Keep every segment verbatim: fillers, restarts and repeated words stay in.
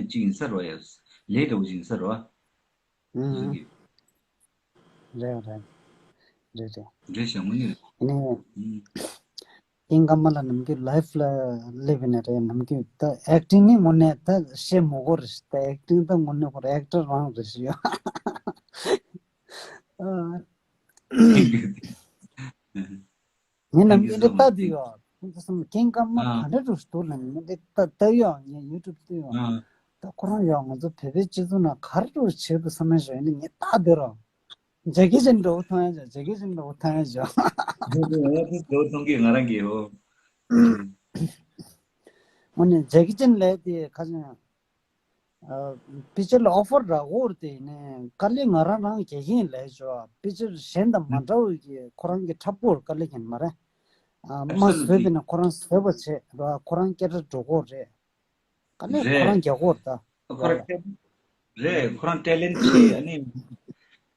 ཅིག་ཡིན་ས་རོ་ཡ། ལས་འདྲ་བོ་ཅིག་ཡིན་ས་རོ། ཨུམ། རེད་རེད། རེད་རེད། རེད་ཤག་དངོས་གནས་རེད། ཨ་ནི། ཨུམ། ཀིང་ཀ་མ་ལ་ནམ་རྒྱུན་ལའིབ་ལ་སླེབས་ཡིན་ན་རེད། ནམ་རྒྱུན་ད་ཨེག་ཊིང་ནི་དངོས་གནས་ད་བཤད་མོ་གོ་རེད། ད་ཨེག་ཊིང་ད་དངོས་གནས་ཁོ་ར་ཨེག་ཊར་རང་རེད་ཤག་ཡ། ཨ། ངས་ནམ་རྒྱུན་འདི་ལྟ་དུས་ཡོད། ཁོང་ཚོ་གསུམ་རྐྱེན་སྐར་མ་ག་འདྲ་འགྲོ་འདུག་ལབ་ནས་ངས་འདི་ལྟ་ལྟ་ཡོད། ངས་ཡུ་ཊུབ་ལྟ་ཡོད། ད་ཁོ་རང་ཡོད། ང་ཚོ་བོད་པའི་སྤྱི་ཚོགས་ནང་ག་རེ་འགྲོ་བྱེད་འདུག་བསམ་ཡ་ཞོག་ཡིན་ན་ངས་ལྟ་བསྡད་རོགས། ཇེ་ཀི་ཅན་འགྲོ་མཐོང་ཡ་ཞོག་ཇེ་ཀི་ཅན་འགྲོ་མཐོང་ཡ་ཞོག་འགྲོ་མཐོང་གི་ང་རང་གི་ཡོད། དངོས་གནས་ཇེ་ཀི་ཅན་ལས་དེ་ཁ་ཅན། པི་ཅར་ལ་ཨོ་ཕར་རག་འོར་དེ་ནས་དཀའ་ལས་ང་རང་རང་རྒྱག་གིན་ལས་ཞོ། པི་ཅར་གཞན་དང་མ་འདྲ་བའི་གི་ཁོ་རང་གི་འཁྲབ་སྐོར་དཀའ་ལས་ཀྱིན་མ་རེད། ཨ་མ་བཟོས་པས་ན་ཁོ་རང་བཟོས་པ་བྱེད་ར། ཁོ་རང་སྐད་སྒྲ་འགྲོ་གོ་རེད། དཀའ་ལས་ཁོ་རང་རྒྱག་གོ་ར་ད། ཁོ་རང་ཊེ་ལེན་ཊི་ཆེ། ཨ་ནི་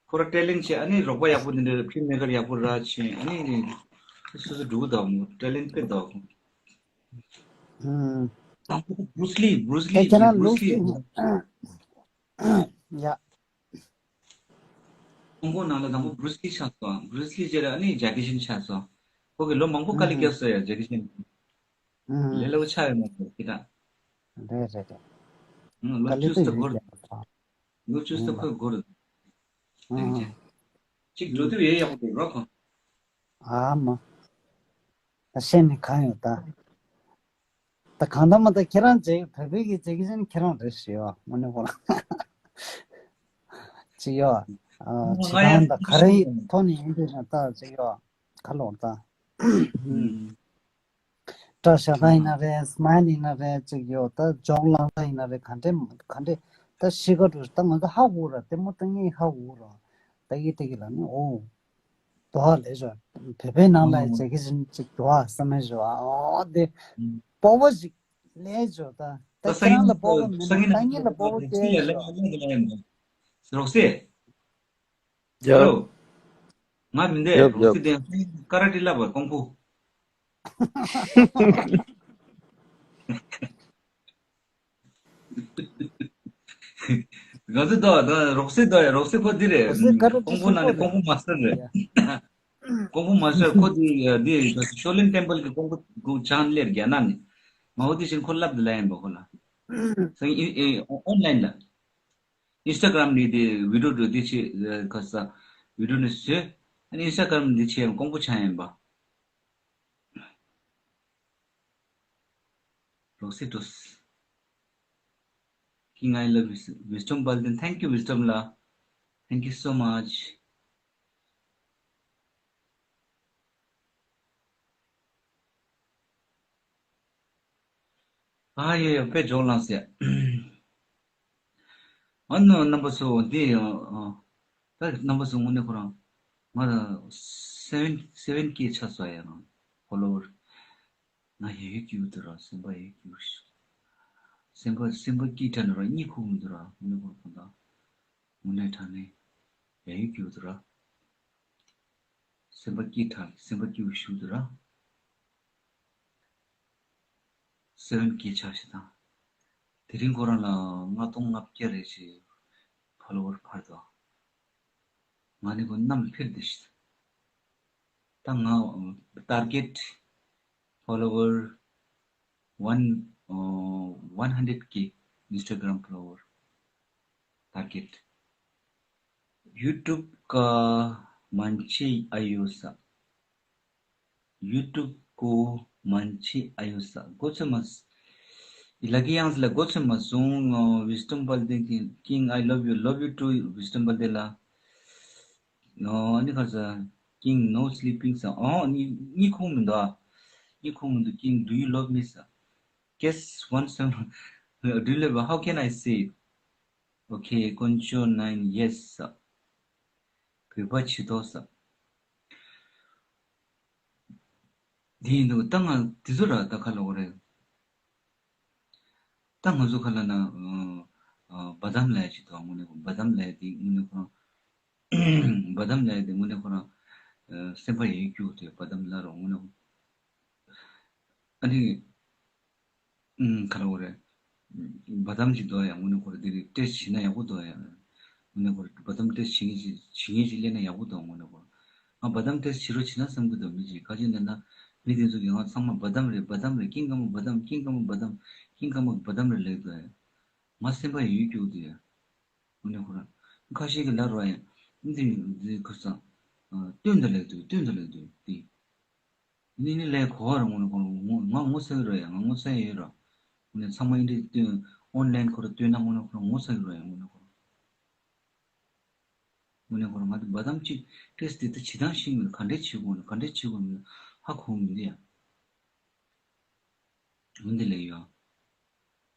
ཁོ་རང་ཊེ་ལེན་ཊི་ཆེ། ཨ་ནི་རོགས་པ་ཡག་པོ་འདི་འདྲ་ཕིལ་མེ་ཀར་ཡག་པོ་ར་ཆེ། ཨ་ནི་སོ་སོ་འགྲུག་དང་མོ་ཊེ་ལེན་ཊི་དཔེ་དང་། ཨུམ། དང་པོ་Bruce Lee Bruce Lee ཁྱེད་རང་Bruce Lee ལུགས་ཡ། ཀོང་པོ་ནང་ལ་དང་པོ་Bruce Lee་ཆགས་སོང་། Bruce Lee་རྗེས་ལ་ཨ་ནི་ཇེ་ཀི་ཅན་ཆགས་སོང་། ཁོ་གི་ལོ་མང་པོ་དཀའ་ལས་ཨུམ། བརྒྱབ་སོང་ཡ་ཇེ་ཀི་ཅན། ཨུམ། ལས་སླ་པོ་ཆགས་ཡོད་མ་རེད་ཁྱེད་རང་། རེད་རེད་རེད། ཨུམ་ལོ་དཀའ་ལས་བཅུ་ཙམ་འགོར། ལོ་བཅུ་ཙམ་ཁོས་འགོར། ཇེ་ཀི་ཅན། གཅིག་འགྲོ་དུས་ཡེ་ཡག་པོ་འདུག་རོགས་ཁོ། ཨ་མ། ད་བཤད་ནས་གང་ཡོད་ད། ད་གང་ལྟར་མ་ད་ཁྱེད་རང་ཅིག་བོད་པའི་གི་ཅིག་གཞན་ཁྱེད་རང་རེད་ཞུ་ཡོད་དངོས་གནས་ཁོ་རང་ཅིག་ཡོད། ཨ་ཅི་གང་ད་ག་རེ་ཐོག་ནས་ཡིན་དུས་ན་ད་ཅིག་ཡོད་ག་ལོར་ད། སྐྲ་བཞར་སྟངས་ཡིན་ན་རེད། སྨའིལ་ཡིན་ན་རེད། ཅིག་ཡོད་ད་ཇོག་ལངས་སྟངས་ཡིན་ན་རེད། ག་འདྲས་ག་འདྲས་ད་ཤི་ཁ་འགྲོ་ད་ང་ཚོ་ཧ་གོ་ར་ལྟད་མོ་ལྟ་མཁན་ཧ་གོ་ར་ལྟ་གི་ལྟ་གི་ལ་ནི་ཨོ། དོ་ཧ་ལས་ཞོ། བོད་པའི་ནང་ལ་ཨོ། ཇེ་ཀི་ཅན་ཅིག་དོ་ཧ་བསམ་མེད་ཞོ། ཨོ་དེ་ཨུམ། སྤོབས་པ་ཅིག་ལས་ཞོ་ད། ད་ད་ཁྱེད་རང་ལ་སྤོབས་པ་མེད་ན་ལྟ་མཁན་ལ་སྤོབས་པ་སྐྱེ་ཞོ། རོགས་སེ། ཡ། ཧེ་ལོ། ང་མི་འདས་ཡབ་རོགས་སེ་ཡབ། དེ་ཀ་ར་ཊི་ལབ་པ་ཀོང་ཕུ། ང་ཚོ་ད་ད་རོགས་སེ་ད་རོགས་སེ་ཁོ་འདི་རེད། རོགས་སེ་ཀ་ར་ཊི་ཀོང་ཕུ་ཆེན་པོ་ནང་ནས་རེད། ཀོང་ཕུ་མ་སི་ཊར་རེད། ཡ། ཀོང་ཕུ་མ་སི་ཊར་ཁོ་འདི་འདི་ཤོ་ལིན་ཊེམ་པལ་གྱི་ཀོང་ཕུ་ཀོང་ཆང་ལེར་རྒྱ་ནག་ནས་མ་འོ་དེ་བཞིན་ཁོ་ལབ་དེ་ལ་ཡིན་པ་ཁོ་ལ་སང་ཨོན་ལན་ལ་ཨིན་སི་ཊ་གྷ་རམ་ནས་དེ་བི་ཌིའོ་འགྲོ་དེ་ཆེ་ཁ་ས་བི་ཌིའོ་ནས་བཟོས། ཨ་ནི་ཨིན་སི་ཊ་གྷ་རམ་འདི་ཆེ་ཀོང་ཕུ་ཆང་ཡིན་པ། རོགས་སེ་ཏོས། King, I love you. Wisdom Balden. Thank you, Wisdom la. Thank you so much. ཨ་ཡོ་ཡོ་དཔེ་ཇོག་ལངས་སེ། ཨ་ནི་རྣམ་པ་ཚོ་འདི་ཡང་ད་རྣམ་པ་ཚོ་དངོས་གནས་ཁོ་རང་ང་ལ་སེ་ཝེན་སེ་ཝེན་ཀེ་ཆགས་སོང་ཡ། ང་ཕོ་ལོ་ཝར་ང་ཡ་ཡོད་ཀྱི་ཡོད་དུ་ར་སེམས་པ་ཡ་ཡོད་ཀྱི་ཡོད་ཤི། སེམས་པ་སེམས་པ་སྐྱིད་དྲགས་ནི་ར་གཉིད་ཁུག་མི་འདུག་ར་དངོས་གནས་ཁོ་རང་ད་དངོས་གནས་དྲང་གནས་ཡ་ཡོད་ཀྱི་ཡོད་དུ་ར། སེམས་པ་སྐྱིད་དྲགས་སེམས་པ་སྐྱིད་པོ་ཞིག་འདུག་ར། སེ་ཝེན་ཀེ་ཆགས་ཤིག་དང་། དེ་རིང་ཁོ་རང་ལ་ལྔ་སྟོང་ལྔ་བརྒྱ་རེ་ཞིག་ཕོ་ལོ་ཝར་འཕར་འདུག་ང་ནི་ཁོ་གནམ་འཕེར་བསྡད་ཤིག་ད་ང་ཊར་གེཊ་ཕོ་ལོ་ཝར་one one hundred K Instagram follower target. YouTube का मांझे आयो सा। YouTube को मांझे आयो सा। गोचमस। लगी आंस ला गोचमस। Wisdom बल दे कि King, I love you, love you too, Wisdom बल दे ला। ཨོ་ནི་ཁར་ས། King, no sleeping ས། ཨོ་ནི་གཉིད་ཁུག་མི་འདུག་ཨ། གཉིད་ཁུག་མི་འདུག King, do you love me ས། Guess one seven. Do you love, how can I say? Okay, དཀོན་མཆོག་nine, yes ས། བོད་པ་བྱི་དོགས་ས། འདི་ཡིན་འདུག་ད་ང་དེ་ཚོ་ར་ད་ཁ་ལོ་རེད། ད་ང་ཚོ་ཁ་ལ་ན་ཨ་ཨ་བ་དམ་ལ་ཡ་ཅིག་འདུག་དངོས་གནས་བ་དམ་ལ་ཡ་དེ་དངོས་གནས་ཁོ་རང་བ་དམ་ལ་ཡ་དེ་དངོས་གནས་ཁོ་རང་ཨ་སེམས་པ་ཡ་ཡོད་རྒྱུ་དེ་བ་དམ་ལ་རོ་དངོས་གནས་ཨ་ནི་ཨུམ་ག་ལ་འོ་རེད། བ་དམ་ཅིག་འདུག་ཡ། དངོས་གནས་ཁོ་རང་དེ་རིགས་ཊེ་སི་ཊི་བྱེད་ན་ཡག་པོ་འདུག་ཡ། དངོས་གནས་ཁོ་རང་བ་དམ་ཊེ་སི་ཊི་བྱེད་མཁན་ཅིག་བྱེད་མཁན་ཅིག་སླེབས་ན་ཡག་པོ་འདུག་དངོས་གནས་ཁོ་རང་། ང་བ་དམ་ཊེ་སི་ཊི་བྱེད་རོགས་བྱེད་ན་བསམ་གྱི་འདུག་མི་ཅིག་ག་ཅི་ལབ་ན། མི་དེ་ཚོ་གིས་ང་ཚང་མ་བ་དམ་རེད། བ་དམ་རེད། ཀིང་ཀ་མ་བ་དམ། ཀིང་ཀ་མ་བ་དམ། ཀིང་ཀ་མ་བ་དམ་རེད་ལབ་འདུག་ཡ། ང་སེམས་པ་ཡོད་སྐྱུག་འདུག་ཡ། དངོས་གནས་ཁོ་རང་། ཁ་ཤས་ཀྱིས་ལབ་རོགས་ཡ། འདི་འདི་ཁོ་ཚང་། སྟོན་ད་ལབ་འདུག་སྟོན་ད་ལབ་འདུག་འདི། ནི་ནི་ལས་གོ་བ་ར་དངོས་གནས་ཁོ་རང་ངོ་ང་ངོ་ཚ་གི་ར་ཡ། ང་ངོ་ཚ་ཡི་ཡོད་ར། དངོས་གནས་ཚང་མ་ཨིན་དྲི་སྟོན་ཨོན་ལན་ཁོ་ར་སྟོན་ན་དངོས་གནས་ཁོ་རང་ངོ་ཚ་གི་ར་ཡ། དངོས་གནས་ཁོ་རང་། དངོས་གནས་ཁོ་རང་ང་དེ་བ་དམ་ཅིག་ཊེ་སི་ཊི་དེ་ད་བྱེད་སྟངས་ཤེས་མེད། ག་འདྲས་བྱེད་དགོས་ན་ག་འདྲས་བྱེད་དགོས་མིན་ཧ་གོ་མི་འདུག་ཡ། འོན་ཏེ་ལས་ཡོད།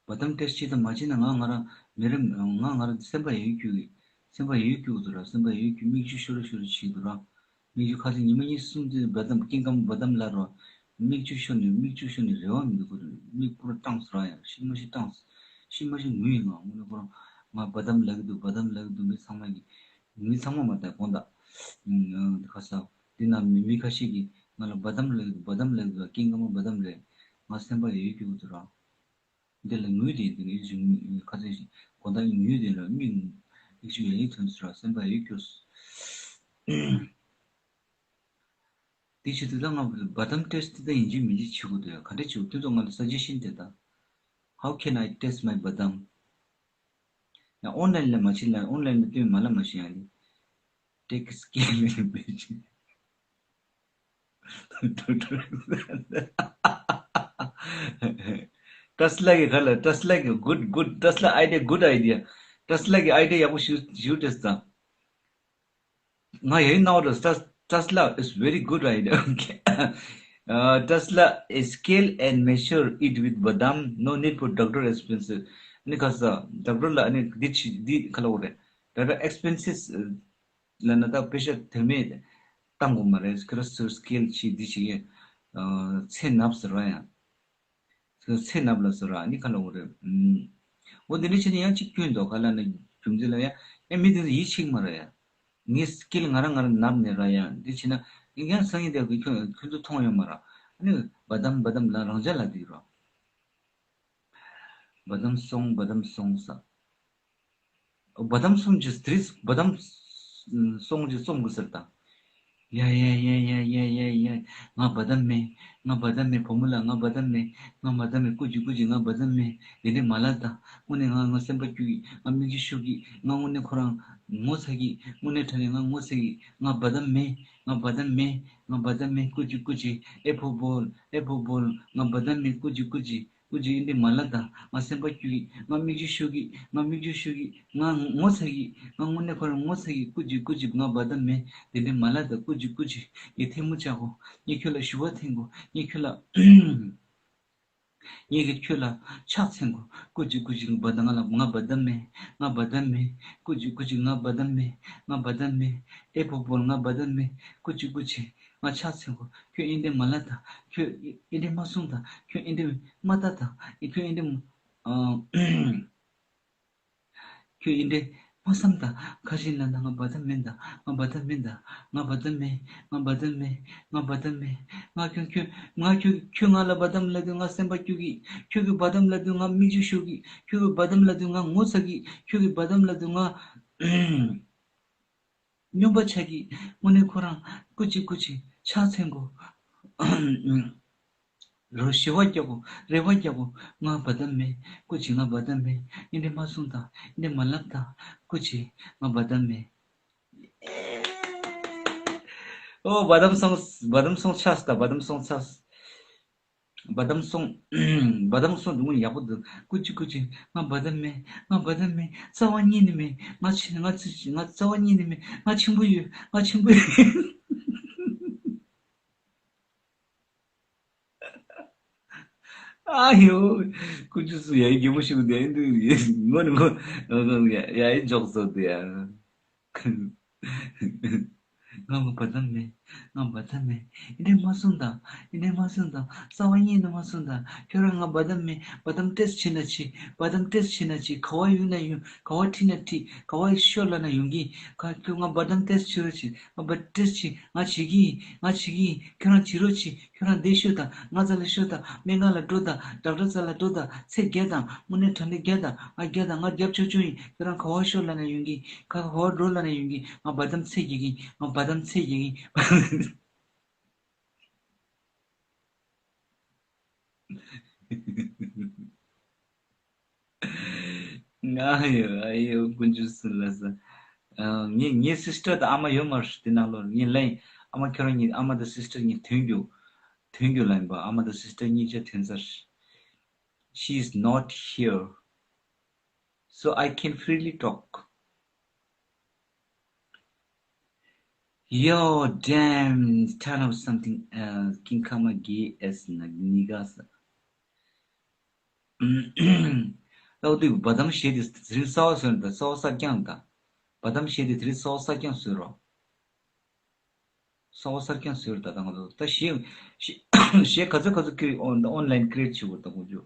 བ་དམ་ཊེ་སི་ཊི་བྱེད་དང་མ་བྱེད་ན་ང་ང་རང་མི་རེ་ང་ང་རང་སེམས་པ་ཡོད་སྐྱུག་གི། སེམས་པ་ཡོད་སྐྱུག་འདུག་ར། སེམས་པ་ཡོད་སྐྱུག་མིག་ཆུ་ཤོར་ཤོར་བྱེད་འདུག་ར། མིག་ཆུ་ཁ་ཚིག་ཉི་མ་གཉིས་གསུམ་དེ་བ་དམ་ཀིང་ཀམ་བ་དམ་ལབ་ར། མིག་ཆུ་ཤོར་ནས་མིག་ཆུ་ཤོར་ནས་རེ་བ་མི་འདུག་གོ། མིག་པུར་བཏང་སོང་ར་ཡ། ཤི་མ་ཤི་བཏང་། ཤི་མ་ཤི་ངུས་ཡིན། ང་དངོས་གནས་ཁོ་རང་ང་བ་དམ་ལབ་གི་འདུག་བ་དམ་ལབ་གི་འདུག་མི་ཚང་མ་གི། མི་ཚང་མ་མ་ད་དགོངས་དག་ཁ་ས། འདི་ན་མི་མི་ཁ་ཤས་ཀྱིས་ང་ལ་བ་དམ་ལབ་གི་འདུག་བ་དམ་ལབ་གི་འདུག་ཀིང་ཀམ་བ་དམ་རེད། ང་སེམས་པ་ཡོད་སྐྱུག་འདུག་ར། འདི་ལ་ངུས་དེ་འདི་ནི་ཁ་ཚིག་གོ་ད་ངུས་དེ་ལ་མིག་ཡིག་ཆུ་ཡ་ཡིག་ཐོན་སོང་ར། སེམས་པ་ཡོད་སྐྱུག་དེ་བྱེད་དུས་ད་ང་བ་དམ་ཊེ་སི་ཊི་དེ་ད་ཡིན་གཅིག་མིན་གཅིག་བྱེད་དགོས་འདུག་ཡ། ག་འདྲ་བྱེད་དགོས་དེ་ཚོ་ང་ལ་སཱ་ཇེ་ཤན་དེ་ད། How can I test my བ་དམ། ཡང་ཨོན་ལན་ལ་མ་བྱེད་ལ་ཨོན་ལན་ལ་སྟོན་མ་ལ་མ་བྱེད་ཡ་ནི། Take skill in magic. ཊེ་སི་ལ་གི་ག་ལ་ཊེ་སི་ལ་གི་good good ཊེ་སི་ལ་idea good idea. ཊེ་སི་ལ་གི་idea ཡག་པོ་ཞུ་ཞུ་ཊེ་སི་ལ། ང་ཡིན་ནའོ་ཊེ་སི་ལ་is very good idea. Okay. Uh, ཊེ་སི་ལ is scale and measure it with བ་དམ. No need for doctor expensive. ནི་ཁ་ས་ཌོག་ཊར་ལ་ནི་འདི་ཆི་འདི་ཁ་ལ་འོ་རེད། ཌོག་ཊར་ཨེག་སི་པེན་སིབ་ལ་ན་ད་པེ་ཤ་དེ་མེད་བཏང་དགོས་མ་རེད། ཁྱོད་ར་སུ་སི་ཀེལ་ཆི་འདི་ཆི་ཡེ་ཚེ་ནབ་ཟེར་བ་ཡང་། ཚེ་ནབ་ལ་ཟེར་བ་ནི་ཁ་ལ་འོ་རེད། འོ་འདི་འདྲ་བྱས་ནས་ཡང་གཅིག་སྐྱོན་འདུག་ག་ལ་ན་རྒྱུ་མཚན་ལ་ཡང་ཡང་མི་འདི་ཚོ་ཡིད་ཆེས་མ་རེད་ཡ། ངའི་སི་ཀེལ་ང་རང་ང་རང་ནབ་ནས་ར་ཡ་འདི་བྱས་ན་ཡང་སང་ཉིན་དེ་ཁྱོད་ཁྱོད་ཚོ་མཐོང་ཡོད་མ་ར། ཨ་ནི་བ་དམ་བ་དམ་ལ་རང་ཅག་ལ་འདི་ར། བ་དམ་སོང་བ་དམ་སོང་ས། བ་དམ་སོང་གི་དྲིས་བ་དམ་སོང་གི་སོང་གི་ཟེར་དང་། ཡ་ཡ་ཡ་ཡ་ཡ་ཡ་ཡ། ང་བ་དམ་མེད། ང་བ་དམ་མེད། བུ་མོ་ལ་ང་བ་དམ་མེད། ང་བ་དམ་མེད། སྐུ་མཁྱེན་སྐུ་མཁྱེན། ང་བ་དམ་མེད། དེ་འདྲས་མ་ལབ་དང་། དངོས་གནས་ང་ང་སེམས་པ་སྐྱོ་གི། ང་མིག་ཆུ་ཤོར་གི། ང་དངོས་གནས་ཁོ་རང་ངོ་ཚ་གི། དངོས་གནས་དྲང་གནས་ང་ངོ་ཚ་གི། ང་བ་དམ་མེད། ང་བ་དམ་མེད། ང་བ་དམ་མེད། སྐུ་མཁྱེན་སྐུ་མཁྱེན། ཨེ་ཕོ་བོལ་ཨེ་ཕོ་བོལ། ང་བ་དམ་མེད། སྐུ་མཁྱེན་སྐུ་མཁྱེན། སྐུ་མཁྱེན། འདི་མ་ལབ་དང་། ང་སེམས་པ་སྐྱོ་གི། ང་མིག་ཆུ་ཤོར་གི། ང་མིག་ཆུ་ཤོར་གི། ང་ངོ་ཚ་གི། ང་དངོས་གནས་ཁོ་རང་ངོ་ཚ་གི། སྐུ་མཁྱེན་སྐུ་མཁྱེན། ང་བ་དམ་མེད། དེ་འདྲས་མ་ལབ་དང་། སྐུ་མཁྱེན་སྐུ་མཁྱེན། ངས་ཐལ་མོ་སྦྱར་གོ། ངས་ཁྱོད་ལ་ཞུ་བ་འཐེན་གོ། ངས་ཁྱོད་ལ་ངས་ཀྱིས་ཁྱོད་ལ་ཕྱག་འཚལ་གོ། སྐུ་མཁྱེན་སྐུ་མཁྱེན། ང་བ་དམ་ང་ལ་ང་བ་དམ་མེད། ང་བ་དམ་མེད། སྐུ་མཁྱེན་སྐུ་མཁྱེན། ང་བ་དམ་མེད། ང་བ་དམ་མེད། ཨེ་ཕོ་བོལ། ང་བ་དམ་མེད། སྐུ་མཁྱེན་སྐུ་མཁྱེན། ང་ཕྱག་འཚལ་གོ། ཁྱོད་ཨེ་འདྲས་མ་ལབ་དང་། ཁྱོད་ཨེ་འདྲས་མ་གསུངས་དང་། ཁྱོད་ཨེ་འདྲས་མ་ལྟ་དང་། ཁྱོད་ཨེ་འདྲས་མ་ཨ། ཁྱོད་ཨེ་འདྲས་མ་བསམ་དང་། ཁ་ཞིག་ལ་ན་ང་བ་དམ་མེད་དང་། ང་བ་དམ་མེད་དང་། ང་བ་དམ་མེད། ང་བ་དམ་མེད། ང་བ་དམ་མེད། ང་ཁྱོད་ཁྱོད་ང་ཁྱོད་ཁྱོད་ང་ལ་བ་དམ་ལབ་དུས་ང་སེམས་པ་སྐྱོ་གི། ཁྱོད་ཀྱིས་བ་དམ་ལབ་དུས་ང་མིག་ཆུ་ཤོར་གི། ཁྱོད་ཀྱིས་བ་དམ་ལབ་དུས་ང་ངོ་ཚ་གི། ཁྱོད་ཀྱིས་བ་དམ་ལབ་དུས་ང་སྨྱོན་པ་ཆགས་ཀྱི། དངོས་གནས་ཁོ་རང་སྐུ་མཁྱེན་སྐུ་མཁྱེན་ཕྱག་འཚལ་གོ། རོ་ཞི་བ་རྒྱག་གོ། རེ་བ་རྒྱག་གོ། ང་བ་དམ་མེད། སྐུ་མཁྱེན་ང་བ་དམ་མེད། ཨེ་འདྲས་མ་གསུངས་དང་། ཨེ་འདྲས་མ་ལབ་དང་། སྐུ་མཁྱེན་ང་བ་དམ་མེད། ཨོ་བ་དམ་སོང་། བ་དམ་སོང་ཆགས་ད། བ་དམ་སོང་ཆགས། བ་དམ་སོང་། བ་དམ་སོང་དུས་ཡག་པོ་འདུག་སྐུ་མཁྱེན་སྐུ་མཁྱེན། ང་བ་དམ་མེད། ང་བ་དམ་མེད། རྩ་བ་ཉིད་ནས་མེད། ང་ཆེ་ང་ཆེ་ང་རྩ་བ་ཉིད་ནས་མེད། ང་ཆེན་པོ་ཡོད། ང་ཆེན་པོ་ཡོད། ཨ་ཡོ། ཀུ་ཅུ་སུ་ཡ་ཡི་རྒྱལ་པོ་ཞིག་འདི་ཡིན་དུས་ངོ་ནི་ངོ་ཡ་ཡི་འཇོག་སོ་དེ་ཡ། ང་མ་བ་དམ་མེད། ང་བ་དམ་མེད། ཨེ་འདྲས་མ་གསུངས་དང་། ཨེ་འདྲས་མ་གསུངས་དང་། རྩ་བ་ཉིད་ནས་མ་གསུངས་དང་། ཁྱོད་རང་ང་བ་དམ་མེད། བ་དམ་ཏོག་ཙམ་བྱས་ན་ཅི། བ་དམ་ཏོག་ཙམ་བྱས་ན་ཅི། ག་བ་གཡུག་ན་གཡུག་ག་བ་ཁྲིད་ན་ཁྲིད། ག་བ་ཤོག་ལབ་ན་ཡོང་གི། ག་ཁྱོད་ང་བ་དམ་ཏོག་ཙམ་བྱེད་རོགས་བྱེད། ང་བ་ཏོག་ཙམ་བྱེད། ང་བྱེད་ཀྱི་ཡིན། ང་བྱེད་ཀྱི་ཡིན། ཁྱོད་རང་བྱེད་རོགས་བྱེད། ཁྱོད་རང་འདིར་ཤོག་དང་། ང་རྩ་ལ་ཤོག་དང་། སྨན་ཁང་ལ་འགྲོ་དང་། ཌོག་ཊར་རྩ་ལ་འགྲོ་དང་། ཚད་བརྒྱབ་དང་། དངོས་གནས་དྲང་གནས་བརྒྱབ་དང་། ང་བརྒྱབ་དང་། ང་བརྒྱབ་ཆོག་ཆོག་ཡིན། ཁྱོད་རང་ག་བ་ཤོག་ལབ་ན་ཡོང་གི། ག་ག་བ་འགྲོ་ལབ་ན་ཡོང་གི། ང་བ་དམ་ཚད་བརྒྱབ་ཀྱི་ཡིན། ང་བ་དམ་ཚད་བརྒྱབ་ཀྱི་ཡིན། ང་ཡོད། ཨ་ཡོད། དཀོན་མཆོག་གསུམ་ལ་ཟེར། ཨ། ངའི་ངའི་སིས་ཊར་དང་ཨ་མ་ཡོད་མ་རེད་དེ་ནང་ལོགས། ངའི་ལན། ཨ་མ་ཁྱོད་རང་གཉིས། ཨ་མ་དང་སིས་ཊར་གཉིས་ཐོན་རྒྱུ། ཐོན་རྒྱུ་ལ་ཡིན་པ། ཨ་མ་དང་སིས་ཊར་གཉིས་ཆ་ཐོན་ཚར། She is not here, so I can freely talk. Yo, damn, turn off something else. King Kama G S Nagnigas. ལགས་འདུག་བ་དམ་བཞེས་ཏེ་དེ་རིང་གསར་པ་བཟོས་ན་ད། གསར་པ་གསར་རྐྱང་ད། བ་དམ་བཞེས་ཏེ་དེ་རིང་གསར་པ་གསར་རྐྱང་བཟོས་རོགས། གསར་པ་གསར་རྐྱང་བཟོས་རོགས་ད། ད་ང་ཚོ་ད་གཞས་གཞས་གཞས་ག་ཚོད་ག་ཚོད་ཀྱི་ཨོན་ཨོན་ལན་ཀི་རི་ཨེཊ་བྱེད་དགོས་ད། དཀོན་མཆོག་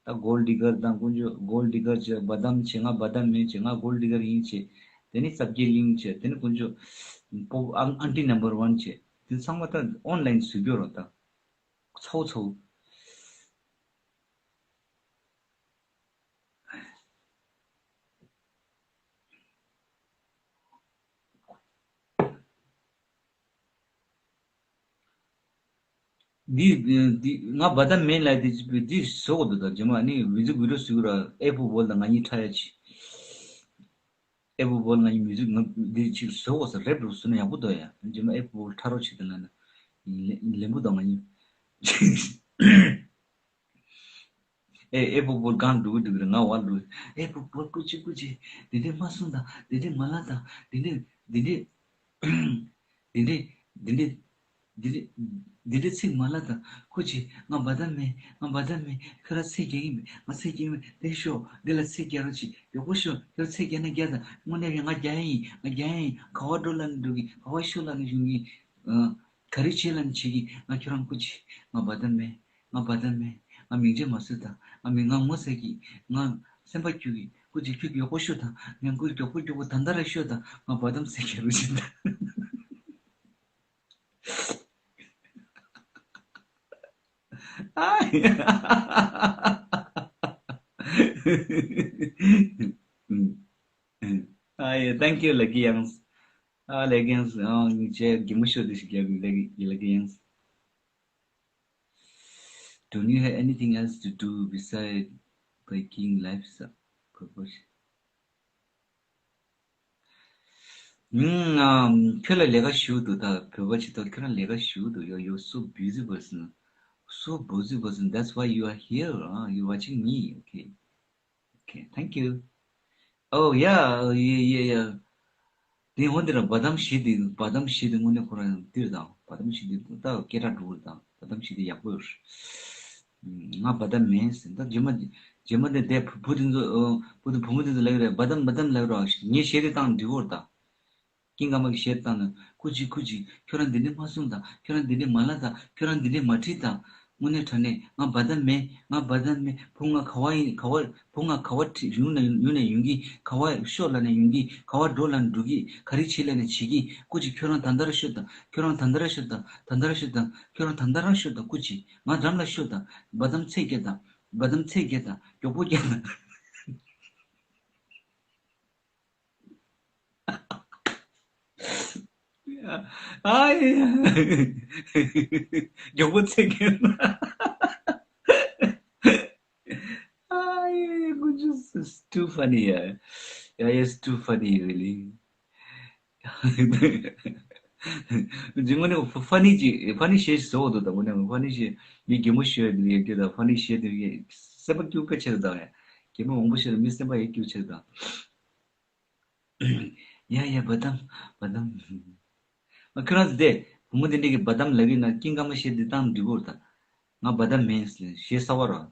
ད་གོལ་ཌི་གར་དང་། དཀོན་མཆོག་གོལ་ཌི་གར་བྱས། བ་དམ་བྱས། ང་བ་དམ་མེད་བྱས། ང་གོལ་ཌི་གར་ཡིན་བྱས། དེ་ནི་སབ་ཀྱི་ལིང་བྱས། དེ་ནི་དཀོན་མཆོག་པོ་ཨང་ཨན་ཊི་ནམ་བར་ཝན་བྱས། དེ་ཚང་མ་ད་ཨོན་ལན་བཟོས་རྒྱུ་རོགས་ད། ཚོ་ཚོ། འདི་འདི་ང་བ་དམ་མེད་ལབ་དེ་འདི་བཟོ་དགོས་འདུག་ད་རྗེས་མ་ནི་མིའུ་ཛིག་བི་ཌི་ཡོ་བཟོ་གི་ར། ཨེ་པལ་པོ་ཌི་དང་ང་གཉིས་ཁྲ་ཡ་ཆི། ཨེ་པལ་པོ་ཌི་ང་གཉིས་མིའུ་ཛིག་ང་འདི་ཅིག་བཟོ་དགོས་ས་རེད་འདུག་བཟོས་ན་ཡག་པོ་འདུག་ཡ། རྗེས་མ་ཨེ་པལ་པོ་ཌི་ཁྲ་རོགས་བྱེད་དང་ལབ་ན། ལེ་ལེན་པོ་དང་ང་གཉིས། ཨེ་ཨེ་པལ་པོ་ཌི་གང་འགྲོ་གི་འགྲོ་གི་རེད། ང་བ་འགྲོ། ཨེ་པལ་པོ་ཌི་སྐུ་མཁྱེན་སྐུ་མཁྱེན། འདི་འདྲས་མ་གསུངས་དང་། འདི་འདྲས་མ་ལབ་དང་། འདི་འདྲས་འདི་འདྲས་འདི་འདྲས་འདི་འདྲས་འདི་འདྲས་འདི་འདྲས་ཚིག་མ་ལབ་དང་། སྐུ་མཁྱེན། ང་བ་དམ་མེད། ང་བ་དམ་མེད། ཁྱོད་རང་ཚིག་རྒྱག་གི་མེད། ང་ཚིག་རྒྱག་གི་མེད། འདིར་ཤོག་འདི་ལ་ཚིག་རྒྱག་རོགས་བྱེད། མགྱོགས་པོ་ཤོག་ཁྱོད་ཚིག་རྒྱག་ན་རྒྱག་དང་། དངོས་གནས་རེད། ང་རྒྱག་ཡ་ཡིན། ང་རྒྱག་ཡ་ཡིན། ག་བ་འགྲོ་ལབ་ན་འགྲོ་གི། ག་བ་ཤོག་ལབ་ན་ཡོང་གི། ཨ། ག་རེ་བྱེད་ལབ་ན་བྱེད་ཀྱི། ང་ཁྱོད་རང་སྐུ་མཁྱེན། ང་བ་དམ་མེད། ང་བ་དམ་མེད། ང་མིང་ཆད་མ་བཟོས་དང་། ང་མི་ང་ངོ་ཚ་གི། ང་སེམས་པ་སྐྱོ་གི། སྐུ་མཁྱེན་ཁྱོད་མགྱོགས་པོ་ཤོག་དང་། ང་སྐུ་མཁྱེན་མགྱོགས་པོ་མགྱོགས་པོ་ད་ལྟ་ར་ཤོག་དང་། ང་བ་དམ་ཚིག་རྒྱག་རོགས་བྱེད་དང་། ཨ་ཡ། ཨ་ཡ། Thank you, Lucky Youngs. ཨ། Lucky Youngs. ཨ། ངས་ཅིག་གད་མོ་ཤོར་དེ་ཞིག་རྒྱབ་ཀྱི། Lucky, Lucky Youngs. Don't you have anything else to do beside breaking lives up? ཨུམ། ཨམ། ཁྱོད་ལ་ལས་ཀ་ཞེ་པོ་འདུག་ད་བོད་པ་ཆེ་ཐོག་ཁྱོད་རང་ལས་ཀ་ཞེ་པོ་འདུག You're, you're so busy person. So busy person. That's why you are here. Uh, you're watching me. Okay. Okay. Thank you. Oh, yeah. Yeah, yeah, yeah. དེ་འོ་འདི་ར་བ་དམ་བཞེས་དེ། བ་དམ་བཞེས་དེ་དངོས་གནས་ཁོ་རང་འདིར་དང་། བ་དམ་བཞེས་དེ་ད་སྐད་གྲགས་འགྲོ་གི་རེད་དང་། བ་དམ་བཞེས་དེ་ཡག་པོ་ཡོད་རེད། ང་བ་དམ་མེད་ཟེར། ད་རྗེས་མ་རྗེས་མ་དེ་དེ་བུ་བུ་དེ་ཚོ། བུ་དེ་བུ་མོ་དེ་ཚོ་ལབ་ཀྱི་རེད། བ་དམ་བ་དམ་ལབ་རོགས། ངས་གཞས་དེ་བཏང་འགྲིག་གི་རེད་ད། ཀིང་ཀ་མ་གི་གཞས་བཏང་ན། སྐུ་མཁྱེན་སྐུ་མཁྱེན། ཁྱོད་རང་འདི་འདྲས་མ་གསུངས་དང་། ཁྱོད་རང་འདི་འདྲས་མ་ལབ་དང་། ཁྱོད་རང་འདི་འདྲས་མ་བྲིས་དང་། དངོས་གནས་དྲང་གནས་ང་བ་དམ་མེད། ང་བ་དམ་མེད། བུ་ང་ག་བ་ཡིན། ག་བ། བུ་ང་ག་བ་ཁྲིད་ཡོང་ན་ཡོང་ན་ཡོང་གི། ག་བ་ཤོག་ལབ་ན་ཡོང་གི། ག་བ་འགྲོ་ལབ་ན་འགྲོ་གི། ག་རེ་བྱེད་ལབ་ན་བྱེད་གི། སྐུ་མཁྱེན་ཁྱོད་རང་ད་ལྟ་ར་ཤོག་དང་། ཁྱོད་རང་ད་ལྟ་ར་ཤོག་དང་། ད་ལྟ་ར་ཤོག་དང་། ཁྱོད་རང་ད་ལྟ་ར་ཤོག་དང་། སྐུ་མཁྱེན་ང་འགྲམ་ལ་ཤོག་དང་། བ་དམ་ཚིག་རྒྱག་དང་། བ་དམ་ཚིག་རྒྱག་དང་། མགྱོགས་པོ་རྒྱག་དང་། ཨ་ཡ། མགྱོགས་པོ་ཚིག་རྒྱག་དང་། ཨ་ཡ། དཀོན་མཆོག It's too funny, yeah. Yeah, it's too funny, really. རྗེས་མ་ནས་ཕ་ཕ་ནི་ཅིག་ཕ་ནི་གཞས་ཤིག་བཟོ་འོ་འདུག་ད་དངོས་གནས་ཕ་ནི་གཞས། མི་གད་མོ་ཤོར་ཡ་དེ་ཡོད་རྒྱུ་དང་། ཕ་ནི་གཞས་དེ་ཡོད། སེམས་པ་སྐྱོ་དཔེ་ཆེ་རེད་ད། ཡ། གད་མོ་མང་པོ་ཤོར་ན་མི་སེམས་པ་ཡ་སྐྱོ་ཆེ་རེད་ད། ཡ་ཡ། བ་དམ་བ་དམ། ཨ། ཁྱོད་རང་ཚོ་དེ་བུ་མོ་དེ་འདྲས་ཀྱིས་བ་དམ་ལབ་ཀྱི་ན། ཀིང་ཀ་མ་གཞས་འདི་བཏང་འགྲིག་གི་རེད་ད། ང་བ་དམ་མེད་ཟེར། གཞས་གསར་པ་རེད།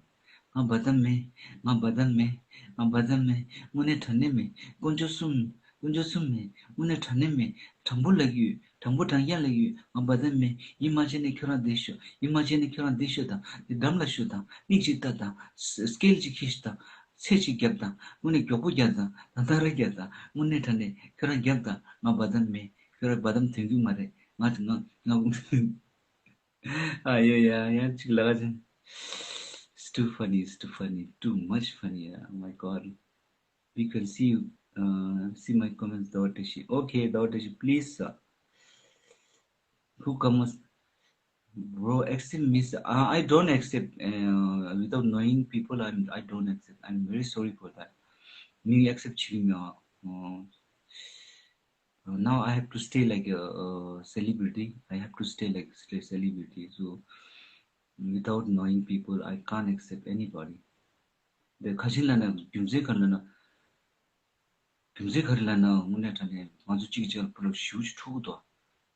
ང་བ་དམ་མེད། ང་བ་དམ་མེད། ང་བ་དམ་མེད། དངོས་གནས་དྲང་གནས་མེད། དཀོན་མཆོག་གསུམ། དཀོན་མཆོག་གསུམ་མེད། དངོས་གནས་དྲང་གནས་མེད། དྲང་པོ་ལབ་ཀྱི་ཡོད། དྲང་པོ་དྲང་རྐྱང་ལབ་ཀྱི་ཡོད། ང་བ་དན་མེད། ཡིད་མ་ཆེས་ནས་ཁྱོད་རང་འདི་ཤོད། ཡིད་མ་ཆེས་ནས་ཁྱོད་རང་འདི་ཤོད་དང་། འདི་འགྲམ་ལ་ཤོད་དང་། མིག་ཅིག་ལྟ་དང་། སི་ཀེལ་ཅིག་ཁྱེར་ཤོག་དང་། ཚད་ཅིག་རྒྱབ་དང་། དངོས་གནས་མགྱོགས་པོ་རྒྱབ་དང་། ད་ལྟ་ར་རྒྱབ་དང་། དངོས་གནས་དྲང་གནས་ཁྱོད་རང་རྒྱབ་དང་། ང་བ་དན་མེད། ཁྱོད་རང་བ་དན་དོན་གྱི་མ་རེད། ང་ང་ང་། Ah, yeah, yeah, yeah, ཅིག་ལ་ཅན། It's too funny, it's too funny, too much funny. Oh my God. We can see you, uh, see my comments, Dawatashi. Okay, Dawatashi, please, uh, who comes? Bro, accept me, sir. Uh, I don't accept, uh, without knowing people, I'm, I don't accept. I'm very sorry for that. Me accept chilling, uh, uh, Uh, now I have to stay like a, a celebrity. I have to stay like a celebrity. So without knowing people, I can't accept anybody. The ཁ་ཆེ་ལ་ན་རྒྱུ་མཚན་ག་རེ་ལ་ན། རྒྱུ་མཚན་ག་རེ་ལ་ན་དངོས་གནས་དྲང་གནས་ང་ཚོ་གཅིག་གཅིག་ལ་བུ་ལ་ཞུ་ཆུ་འཁྲུག་གི་འདུག་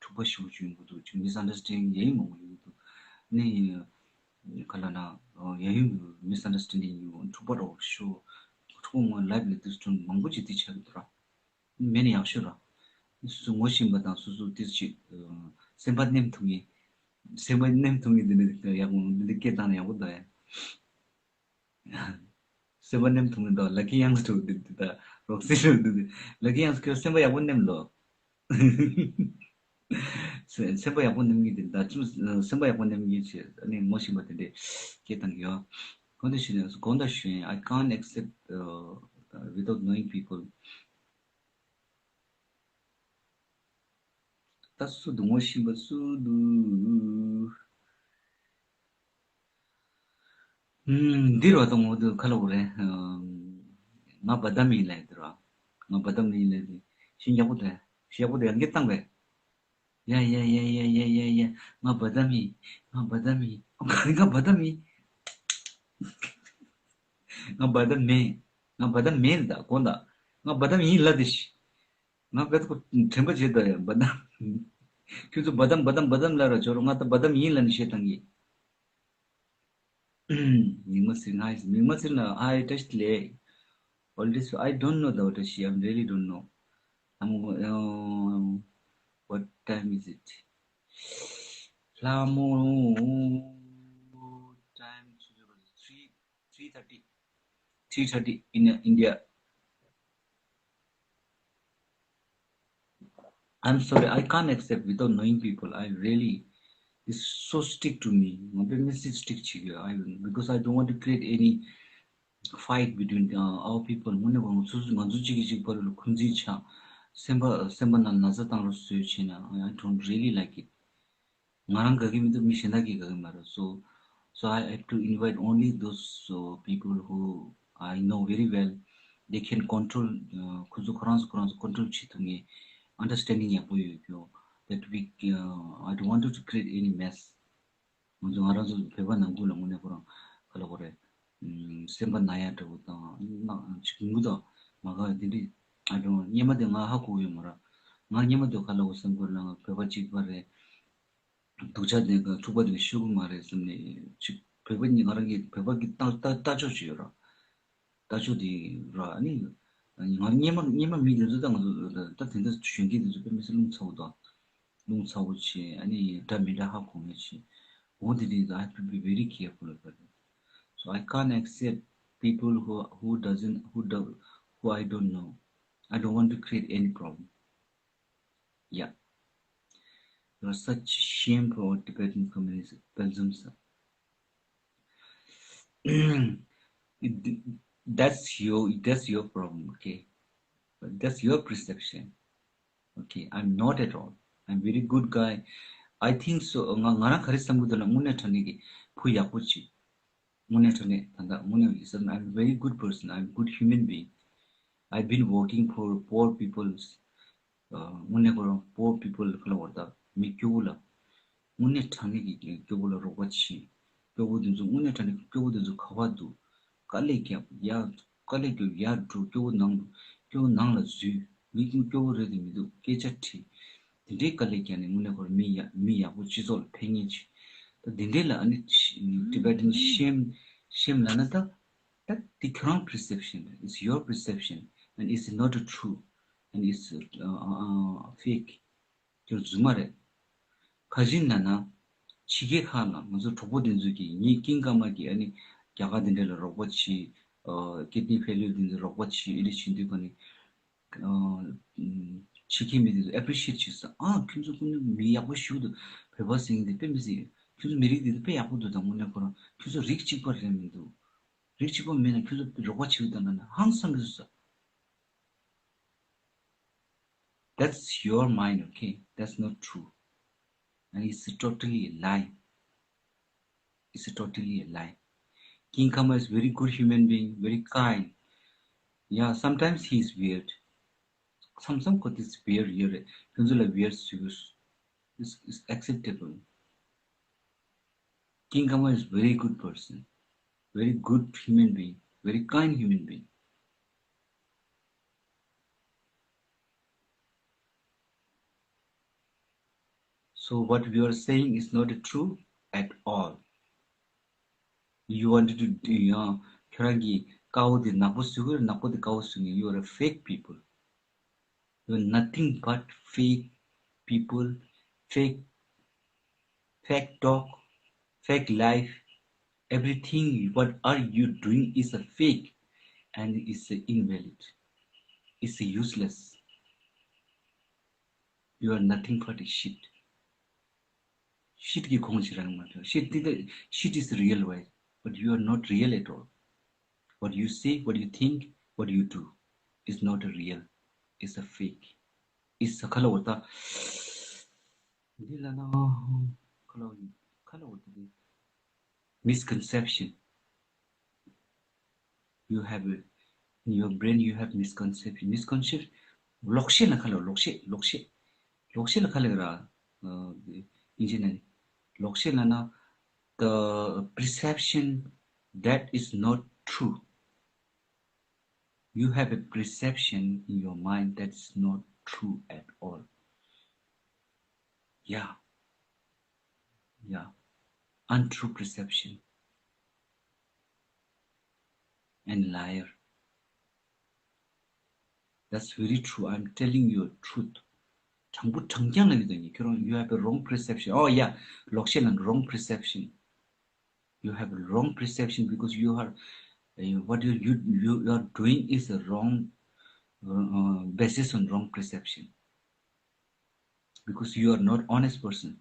འཁྲུག་པ་ཞུ་ཆུ་ཡོང་གི་འདུག་ཅིག་མི་སི་ཨན་ཌར་སི་ཊེན་ཌིང་ཡ་ཡི་མང་པོ་ཡོང་གི་འདུག་ནི་ག་ལ་ན་ཡ་ཡི་མི་སི་ཨན་ཌར་སི་ཊེན་ཌིང་ཡོང་འཁྲུག་པ་རོགས་ཞུ། འཁྲུག་པ་ངོ་ལབ་ལ་དུས་སུ་མང་པོ་ཅིག་དེ་ཆགས་ཀྱི་འདུག་ར། མེད་ན་ཡག་ཤོས་ར། སུ་ངོ་ཤེས་པ་དང་སོ་སོ་དེ་ཅིག་སེམས་པ་ནེམ་ཐུབ་ངེས། སེམས་པ་ནེམ་ཐུབ་ངེས་འདི་འདྲ་ཡག་པོ་འདི་འདྲ་སྐད་བཏང་ན་ཡག་པོ་འདུག་ཡ། སེམས་པ་ནེམ་ཐུབ་ངེས་འདུག་ལ་ཀི་ཡང་སུ་འདི་འདི་ད་རོགས་སེ་རུ་འདི་འདི་ལ་ཀི་ཡང་སུ་ཁྱོད་སེམས་པ་ཡག་པོ་ནེམ་ལོ། སེམས་པ་ཡག་པོ་ནེམ་ངེས་འདི་ད་ཅུ་སེམས་པ་ཡག་པོ་ནེམ་ངེས་ཆེ་ཨ་ནི་ངོ་ཤེས་པ་དེ་འདྲས་སྐད་བཏང་གི་ཡོད། གོང་དུ་ཞུས་ནས་གོང་དུ་ཞུས་ཡིན། I can't accept, uh, without knowing people. ད་སུ་འདུག་ངོ་ཤེས་པ་སུ་འདུག་ཨུམ། འདི་རུ་བ་དང་ངོ་དུ་ཁ་ལོ་རེད། ང་བ་དམ་ཡིན་ལས་འདི་རུ་བ། ང་བ་དམ་ཡིན་ལས་འདི་ཤིན་ཡག་པོ་དེ་ཤིན་ཡག་པོ་དེ་ཡང་གི་བཏང་བས། ཡ་ཡ་ཡ་ཡ་ཡ་ཡ་ཡ། ང་བ་དམ་ཡིན། ང་བ་དམ་ཡིན། ང་བ་དམ་ཡིན། ང་བ་དམ་མེད། ང་བ་དམ་མེད་ད་གོ་ད། ང་བ་དམ་ཡིན་ལ་དེ་ཤི། ང་བེད་ཁོ་དྲན་པ་བྱེད་ད་ཡ་བ་དམ། ཁྱོད་ཚོ་བ་དམ་བ་དམ་བ་དམ་ལ་ར་ཆོ་རོ་ང་ད་བ་དམ་ཡིན་ལ་ནི་བཤད་བཏང་གི། མིག་མ་སིར་ང་ཡིས་མིག་མ་སིར་ན་ཨ་ཡི་ཏྲ་ཤི་ལེ། All this I don't know the Tashi. I really don't know. I'm, uh, what time is it? Lamo time three three thirty. Three thirty in India. I'm sorry, I can't accept without knowing people. I really, it's so strict to me. ང་དཔེ་མི་སྲིད་strict བྱེད་ཀྱི་ཡོད། I, because I don't want to create any fight between, uh, our people. དངོས་གནས་ང་ཚོ་ང་ཚོ་གཅིག་གིས་གཅིག་བར་ལ་འཁོན་འཛིན་ཆགས། སེམས་པ་སེམས་པ་ནང་ན་ཚ་བཏང་རོགས་བཟོས་བྱས་ན། I don't really like it. ང་རང་དགའ་གི་མི་འདུག་མི་གཞན་དག་གིས་དགའ་གི་མ་རེད། So, so I have to invite only those, uh, people who I know very well. They can control, uh, ཁོ་ཚོ་ཁོ་རང་ཚོ་ཁོ་རང་ཚོ་control བྱེད་ཐུབ་ངེས་understanding ཡག་པོ་ཡོད་རྒྱུ། That we, uh, I don't want to create any mess. ང་ཚོ་ང་རང་ཚོ་བོད་པ་ནང་ཁུལ་ལ་དངོས་གནས་ཁོ་རང་ག་ལ་གོ་རེད། སེམས་པ་ན་ཡ་འདྲ་བོ་དང་ན་ཅིག་ངུ་དང་མ་ག་དེ་འདྲི། I don't know. སྙེ་མ་དེ་ང་ཧ་གོ་ཡོད་མ་རེད། ང་སྙེ་མ་དེ་ག་ལ་གོ་སེམས་ཁུར་ལ་ང་བོད་པ་གཅིག་པ་རེད། སྡུག་ཅག་དེ་ག་ཐུག་པ་དེ་ཤོད་གི་མ་རེད་བསམ་ནས་ཅིག་བོད་པ་ཉིད་ང་རང་གི་བོད་པ་གི་ལྟ་ལྟ་ལྟ་ཕྱོགས་ཅིག་ཡོད་ར། ལྟ་ཕྱོགས་དེ་ར་ཨ་ནི། ང་སྙེ་མ་སྙེ་མ་མི་དེ་ཚོ་ད་ང་ཚོ་ད་དེ་འདྲ་གཞོན་སྐྱེས་དེ་ཚོ་དཔེ་མི་སྲིད་རླུང་ཚ་བོ་དང་། རླུང་ཚ་བོ་ཆེ་ཨ་ནི་འདྲ་མི་འདྲ་ཧ་གོ་མེད་ཆེ། འོ་དེ་དེ་I have to be very careful about it. So I can't accept people who, who doesn't, who do, who I don't know. I don't want to create any problem. Yeah. You are such a shame for our Tibetan community, Belgium, sir. It, that's your, that's your problem, okay? That's your perception. Okay, I'm not at all. I'm very good guy. I think so. ང་ང་རང་ག་རེ་བསམ་གི་འདུག་ལ་དངོས་གནས་དྲང་གནས་ཀྱི་བུ་ཡག་པོ་ཅིག་དངོས་གནས་དྲང་གནས་ད་ལྟ་དངོས་གནས་ཡིན་ཟེར་ན། I'm a very good person. I'm a good human being. I've been working for poor people. དངོས་གནས་ཁོ་རང་poor people ཁ་ལ་བར་ད་མི་སྐྱོ་བོ་ལ། དངོས་གནས་དྲང་གནས་ཀྱི་སྐྱོ་བོ་ལ་རོགས་པ་བྱེད། སྐྱོ་བོ་དེ་ཚོ་དངོས་གནས་དྲང་གནས་སྐྱོ་བོ་དེ་ཚོ་ག་བ་འདུག་དཀའ་ལས་རྒྱབ་ཡ། དཀའ་ལས་རྒྱབ་ཡར་འགྲོ། སྐྱོ་བོ་ནང་དུ་སྐྱོ་བོ་ནང་ལ་འཛུལ། མི་སྐྱོ་བོ་རེད་དེ་མི་འདུག་སྐད་ཆ་དྲིས། དེ་འདྲའི་དཀའ་ལས་བརྒྱབ་ནས་དངོས་གནས་ཁོ་རང་མི་ཡ་མི་ཡག་པོ་སྤྱི་ཚོགས་ལ་ཕན་ངེས་ཆེ། ད་དེ་འདྲའི་ལ་ཨ་ནི་Tibetan shame, shame ལབ་ན་ད་ད་དེ་ཁྱོད་རང་perception, it's your perception and it's not true. is uh, uh, fake. དེ་རྫུན་མ་རེད། ག་རེ་ཡིན་ལབ་ན། ཕྱི་རྒྱལ་ཁག་ལ་ང་ཚོ་གྲོགས་པོ་དེ་ཚོ་གིས་ངའི་ཀིང་ཀ་མ་གིས་ཨ་ནི་རྒྱ་གར་དེ་འདྲ་ལ་རོགས་པ་བྱེད། ཨ། kidney failure དེ་ཚོ་རོགས་པ་བྱེད། ཨེ་འདྲ་བྱེད་དུས་ག་ནས། ཨ། ཕྱི་རྒྱལ་མི་དེ་ཚོ་appreciate བྱེད་ས། ཨ། ཁྱོད་ཚོ་ཀུན་ནས་མི་ཡག་པོ་ཞིག་འདུག་བོད་པ་ཟེར་མཁན་དེ་དཔེ་མི་སྲིད། ཁྱོད་ཚོ་མི་རིགས་དེ་དཔེ་ཡག་པོ་འདུག་ད་དངོས་གནས་ཁོ་རང་ཁྱོད་ཚོ་རིགས་གཅིག་པ་རེད་མི་འདུག་རིགས་གཅིག་པ་མེད་ན་ཁྱོད་ཚོ་རོགས་པ་བྱེད་དང་ན་ཧང་སང་གི་བཟོས་ས། That's your mind, okay? That's not true. And it's totally a lie. It's totally a lie. King Kama is very good human being, very kind. Yeah, sometimes he is weird. Some some ཁོ་དེ་weird ཡོད་རེད། ཁྱོད་ཚོ་ལ་weird ཟེར་གྱི། It's, it's acceptable. King Kama is very good person, very good human being, very kind human being. So what you are saying is not true at all. You wanted to, you know, ཁྱོད་རང་གི་དཀར་པོ་དེ་ནག་པོ་བཟོ་གི་རེད། ནག་པོ་དེ་དཀར་པོ་བཟོ་གི། You are a fake people. You are nothing but fake people, fake, fake talk, fake life. Everything what are you doing is a fake and is a invalid. It's a useless. You are nothing but a shit. Shit གི་ཁོངས་ཤིག་རང་མ་ཐོན། Shit དེ་དེ། Shit is real, right? But you are not real at all. What you say, what you think, what you do is not a real. It's a fake. It's a ཁ་ལ་འོ་ད། འདི་ལ་ན། ཁ་ལ་འོ། ཁ་ལ་འོ་ད་དེ། Misconception. You have a, in your brain you have misconception. Misconception. ལོག་ཤེས་ལ་ཁ་ལ་ལོག་ཤེས། ལོག་ཤེས། ལོག་ཤེས་ལ་ཁ་ལ་ར། ཨ། དབྱིན་ཇི་ནས། ལོག་ཤེས་ལ་ན། The perception that is not true. You have a perception in your mind that's not true at all. Yeah. Yeah. Untrue perception. And liar. That's very true. I'm telling you a truth. དྲང་པོ་དྲང་རྐྱང་ལ་ཡོད་དོ་ནི། ཁྱོད་རང་you have a wrong perception. Oh yeah. ལོག་ཤེས་ལ་wrong perception. You have a wrong perception because you are, uh, what you, you, you are doing is a wrong, uh, uh, basis on wrong perception. Because you are not honest person.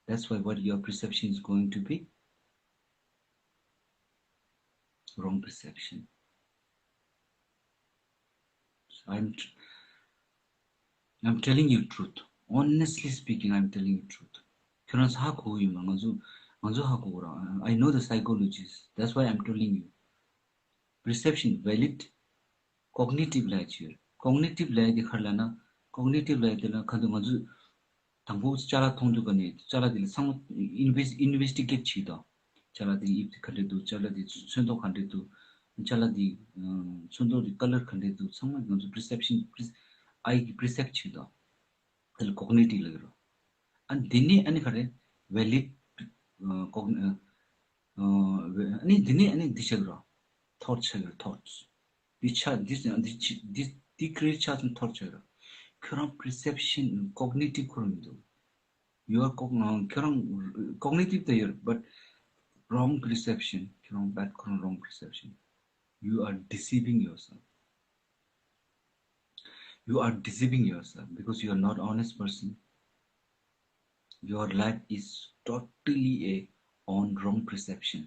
That's why what your perception is going to be wrong perception. So I'm tr- I'm telling you truth. Honestly speaking, I'm telling you truth. ཁྱོད་རང་ཧ་གོ་གི་ཡོད་མ། ང་ཚོ་ང་ཚོ་ཧ་གོ་གི་ར། I know the psychologies. That's why I'm telling you. Perception valid, cognitive ལབ་ཡ་ཅིག་ཡོད། Cognitive ལབ་ཡ་དེ་ག་རེ་ལབ་ན། Cognitive ལབ་ཡ་དེ་ལ་ག་འདུག་ང་ཚོས་དང་པོ་ཅ་ལག་མཐོང་དུས་ག་ནས་ཅ་ལག་དེ་ལ་ཚང་མ་ཨིན་ཝེ་སི་ཨིན་ཝེ་སི་ཊི་གེ་ཊི་བྱེད་དོ། ཅ་ལག་དེ་དབྱིབས་དེ་ག་འདྲས་འདུག་ཅ་ལག་དེ་ཚོན་མདོག་ག་འདྲས་འདུག་ཅ་ལག་དེ་ཚོན་མདོག་དེ་ཀ་ལར་ག་འདྲས་འདུག་ཚང་མ་ང་ཚོ་perception, eye གི་percept བྱེད་དོ། དེ་ལ་cognitive ལབ་ཀྱི་རེད། ཨ་འདི་ནས་ཨ་ནི་ག་རེ། Valid, ཨ་cogn- ཨ་ཨ་ནི་འདི་ནས་ཨ་ནི་འདི་ཆགས་ཀྱི་རེད། Thought ཆགས་ཀྱི་རེད། Thoughts. འདི་ཆགས། འདི་འདི་འདི་འདི་create ཆགས་ཙང་thought ཆགས་ཀྱི་རེད། ཁྱོད་རང་perception, cognitive ཁོ་རང་མི་འདུག You are cog- ཁྱོད་རང་cognitive དེ་ཡོད་རེད། But wrong perception. ཁྱོད་རང་bad ཁོ་རང་wrong perception. You are deceiving yourself. You are deceiving yourself because you are not honest person. Your life is totally a on wrong perception.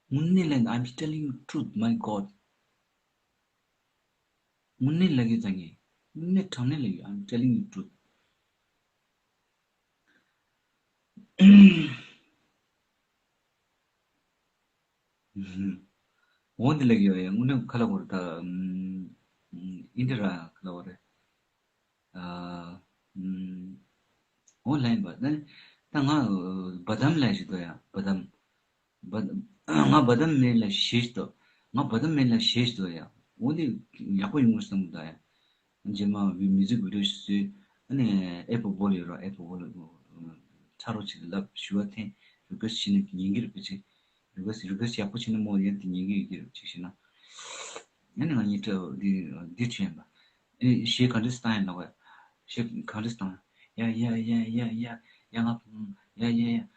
དངོས་གནས་ལ། I'm telling you truth, my God. དངོས་གནས་ལ་གི་ཙང་ངས། དངོས་གནས་དྲང་གནས་ལ་གི། I'm telling you truth. འོ་འདི་ལ་ཡོད་ཡ། དངོས་གནས་ག་ལ་བོར་ད། ཨིན་ཌི་ར་ག་ལ་བོར་རེད། ཨ། འོ་ལན་པ་ད། ད་ང་བ་དམ་ལ་ཞིག་དོ་ཡ། བ་དམ། བ་ང་བ་དམ་མེད་ལ་ཞེས་དོ། ང་བ་དམ་མེད་ལ་ཞེས་དོ་ཡ། འོ་འདི་ཡག་པོ་ཡོང་གི་བསམ་གི་འདུག་ཡ། རྗེས་མ་བི་མིའུ་ཛིག་བི་ཌི་ཡོ་ཞིག་བཟོས། ཨ་ནི་ཨེ་པོ་བོ་ལ་ཡོད་ར། ཨེ་པོ་བོ་ལ་ཁྲ་རོ་ཅིག་ལབ་ཞུ་བ་འཐེན། རི་ཀུ་ཨེ་སི་ཊི་བྱས་ན་ཉན་གྱི་རེད་པ་ཅིག་རི་ཀུ་ཨེ་སི་ཊི། རི་ཀུ་ཨེ་སི་ཊི་ཡག་པོ་བྱས་ན་མོ་ཡང་དེ་ཉན་གྱི་ཡོད་ཀྱི་རེད་པ་ཅིག་བྱས་ན། ཨ་ནི་ང་གཉིས་ཁྲ་འདི་འདི་བྱས་ཡིན་པ། གཞས་ག་འདྲས་བཏང་ཡིན་ལབ་པ། གཞས་ག་འདྲས་བཏང་། ཡ་ཡ་ཡ་ཡ་ཡ། ཡ་ང་བུང་། ཡ་ཡ་ཡ།